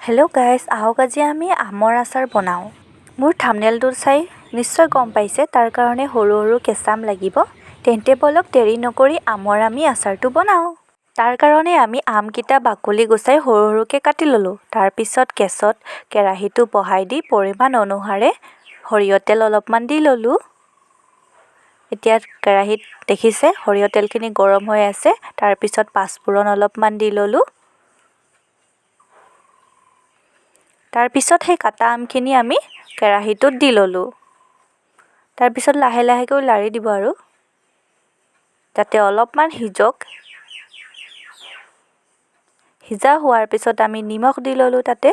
Hello' guys, আহক আজি আমি আমৰ আচাৰ বনাওঁ। মোৰ থাম্বনেইলটো চাই নিশ্চয় গম পাইছে, তাৰ কাৰণে সৰু সৰু কেঁচা আম লাগিব। তেন্তে ব'লক, দেৰি নকৰি আমৰ আমি আচাৰটো বনাওঁ। তাৰ কাৰণে আমি আমকেইটা বাকলি গুচাই সৰু সৰুকৈ কাটি ল'লোঁ। তাৰপিছত গেছত কেৰাহীটো বহাই দি পৰিমাণ অনুসাৰে সৰিয়হ তেল অলপমান দি ল'লোঁ। এতিয়া কেৰাহীত দেখিছে, সৰিয়হ তেলখিনি গৰম হৈ আছে। তাৰপিছত পাঁচফোৰণ অলপমান দি ল'লোঁ। তাৰপিছত সেই কাটা আমখিনি আমি কেৰাহীটোত দি ল'লোঁ। তাৰপিছত লাহে লাহেকৈ লাৰি দিব আৰু যাতে অলপমান সিজক। সিজা হোৱাৰ পিছত আমি নিমখ দি ল'লোঁ, তাতে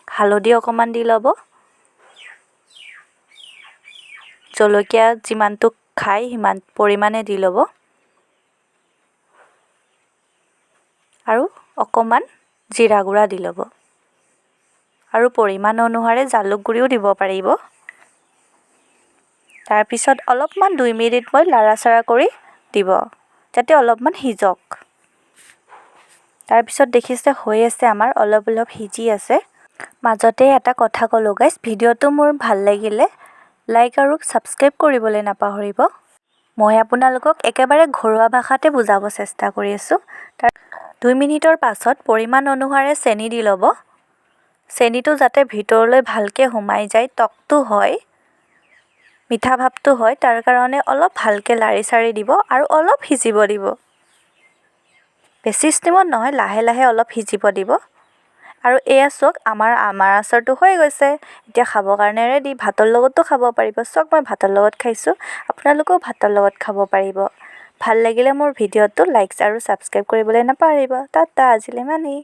হালধি অকণমান দি ল'ব। জলকীয়া যিমানটো খায় সিমান পৰিমাণে দি ল'ব আৰু অকণমান জিৰা গুড়া দি ল'ব আৰু পৰিমাণ অনুসাৰে জালুক গুড়িও দিব পাৰিব। তাৰপিছত অলপমান 2 মিনিট মই লাৰা চাৰা কৰি দিব, যাতে অলপমান সিজক। তাৰপিছত দেখিছে হৈ আছে আমাৰ, অলপ অলপ সিজি আছে। মাজতে এটা কথা ক'লোঁ গাইজ, ভিডিঅ'টো মোৰ ভাল লাগিলে লাইক আৰু ছাবস্ক্ৰাইব কৰিবলৈ নাপাহৰিব। মই আপোনালোকক একেবাৰে ঘৰুৱা ভাষাতে বুজাব চেষ্টা কৰি আছোঁ। তাৰ 2 মিনিটৰ পাছত পৰিমাণ অনুসাৰে চেনি দি ল'ব। চেনিটো যাতে ভিতৰলৈ ভালকৈ সোমাই যায়, টকটো হয়, মিঠা ভাৱটো হয়, তাৰ কাৰণে অলপ ভালকৈ লাৰি চাৰি দিব আৰু অলপ সিজিব দিব। বেছি ষ্টিমত নহয়, লাহে লাহে অলপ সিজিব দিব। আৰু এয়া চাওক, আমাৰ আচাৰটো হৈ গৈছে। এতিয়া খাবৰ কাৰণে ৰেডি। ভাতৰ লগতো খাব পাৰিব। চাওক, মই ভাতৰ লগত খাইছোঁ, আপোনালোকেও ভাতৰ লগত খাব পাৰিব। ভাল লাগিলে মোৰ ভিডিঅ'টো লাইক আৰু ছাবস্ক্ৰাইব কৰিবলৈ নাপাহৰিব। টাটা, আজিলৈ ইমানেই।